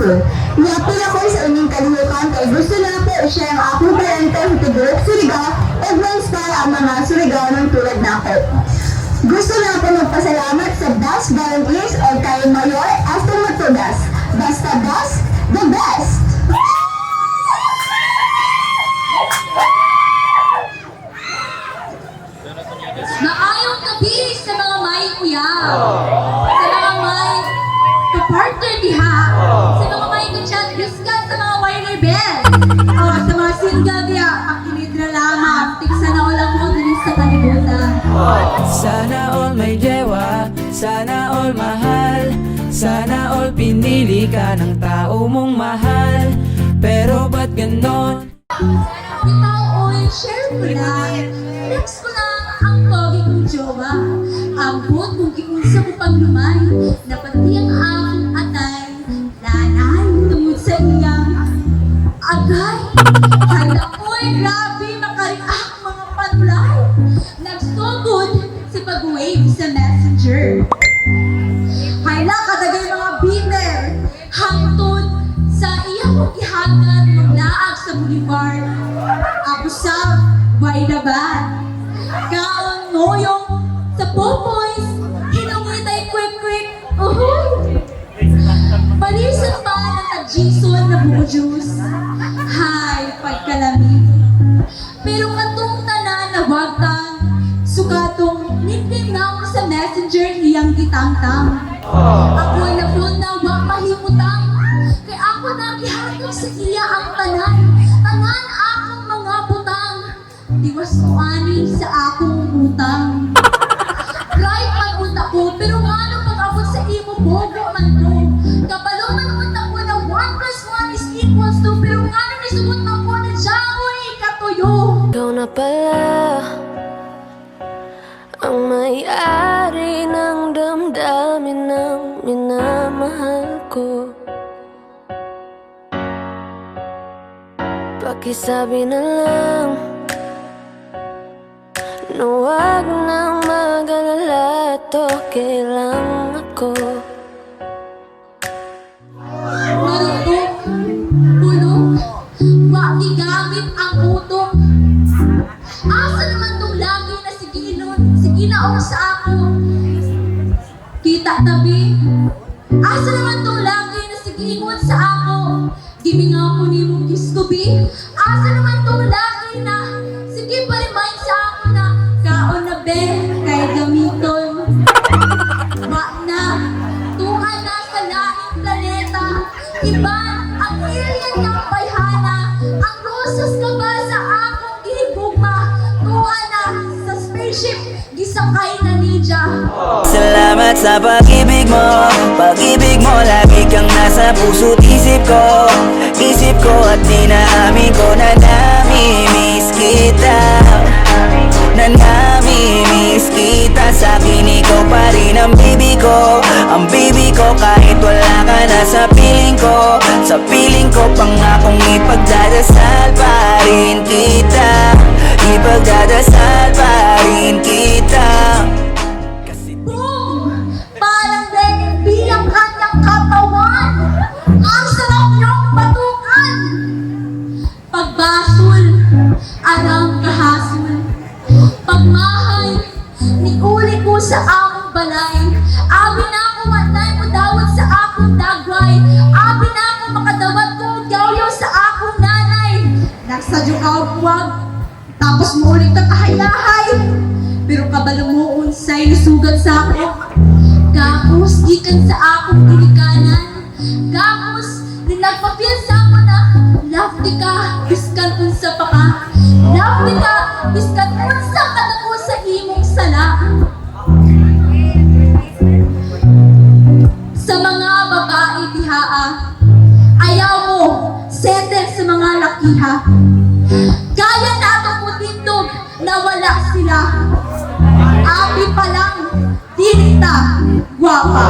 School. Niapil ako sa inyong kalihukan kay gusto nako i-share ang akong talento sa tibuok Surigao ug ma-inspire ang mga Surigaonon tulad nako. Gusto nako magpasalamat sa best volunteers o kay Mayor Aston Matugas. Basta best, the best! Maayong gabi sa mga may uyab, sa mga may kapartner diha, sa mga may kachat biskan sa mga way rebel. Oh, sa mga single diha, pakinig na lamang. Tiksa na wala mo diri sa kalibutan. Sana all may jewa, sana all mahal, sana all pinili ka ng tao mong mahal. Pero ba't ganon? Bitaw, oy, share ko lang. Next ko lang ang pogi kong jowa. Ambot kung giunsa ko paglumay, napati ang akong atay. Nanay, tungod sa iyang agay. Hala, oy, grabe, makariak mga panulay. Nagsugod sa pag-wave sa Messenger. Hala, kadagay mga bitter. Hangtod sa iya kong gihagan maglaag sa boulevard. Abusab, Guaynaban. Kaon ngoyong sa Popoys, hinungitay quick quick. Uhuy! Palisan pa ng tag-Jason na buko juice. Hay, pagkalami. Pero katong tanan na wagtang, sukatong nickname na ako sa Messenger iyang gitangtang. Ako ay na na wa mahimutang. Kay ako na gihatag sa iya ang tanan. Tanan akong mga butang. Tiwas ko ani sa akong utang. Right man unta ko, pero ngano pag-abot sa imo, bogo man ko. Kabalo man unta ko na 1 plus 1 is equals to, pero ngano nisugot man ko na jaoy katuyo. Ikaw na pala ang may-ari ng damdamin ng minamahal ko. Pakisabi na lang na huwag nang mag-alala at okay lang ako. Marunok, bulok, wa gigamit ang utok. Asa naman tong lagi na siginon, siginaong sa ako? Kita tabi. Asa naman tong lagi na sigingon sa ako? Gimingaw ko nimo gistubi. Asa naman tong lagi na sige pa-remind sa ako na kaon na be kay gamiton. Wa na. Tuha na sa laing planeta. Iba ang alien ng bayhana. Ang rosas ka ba sa akong gihigugma? Tuha na sa spaceship. Gisakay na niya. Salamat sa pag-ibig mo. Pag-ibig mo, lagi kang nasa puso't isip ko. Isip ko at inaamin ko na namimiss kita, na namimiss kita. Sa akin ikaw pa rin ang baby ko, ang baby ko. Kahit wala ka na sa piling ko, sa piling ko, pangakong ipagdadasal pa rin kita, ipagdadasal pa rin kita. Kasi Boom! Parang Lenin B ang kanyang katawan. Ang sarap niyong batukan. Pagbasol, aram kahasol. Pagmahay, niuli ko sa among balay. Abi na ako manay mo dawat sa akong dagway. Abi na ako makadawat ko gawyaw sa akong nanay. Nagsadyo ka og buwag, tapos muulit ka kahayahay. Pero kabalo mo unsay nisugat sa ako. Gapos gikan sa akong ginikanan. Gapos ni nagpapil sa ako na love di ka biskan unsa pa ka. Love di ka biskan unsa ka dako sa imong sala. Sa mga babae dihaa, ayaw mo settle sa mga lakiha. Kaya nato mo tindog na wala sila. Abi pa lang, dili ta gwapa.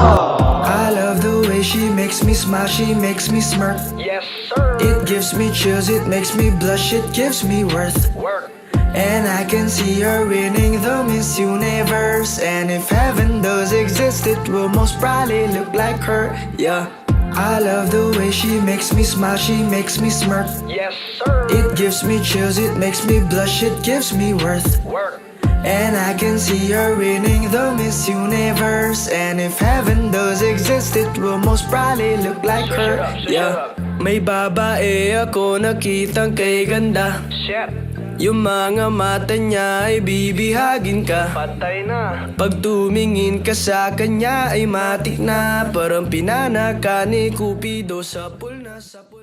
I love the way she makes me smile, she makes me smirk. Yes, sir. It gives me chills, it makes me blush, it gives me worth. Work. And I can see her winning the Miss Universe. And if heaven does exist, it will most probably look like her. Yeah. I love the way she makes me smile, she makes me smirk. Yes, sir. It gives me chills, it makes me blush, it gives me worth. Work. And I can see her winning the Miss Universe. And if heaven does exist, it will most probably look like Switch her. it up, switch it Yeah. up. May babae ako nakitang kay ganda. Shit. Yung mga mata niya ay bibihagin ka. Patay na. Pag tumingin ka sa kanya ay matik na. Parang pinana ka ni Cupido, sapul na sapul.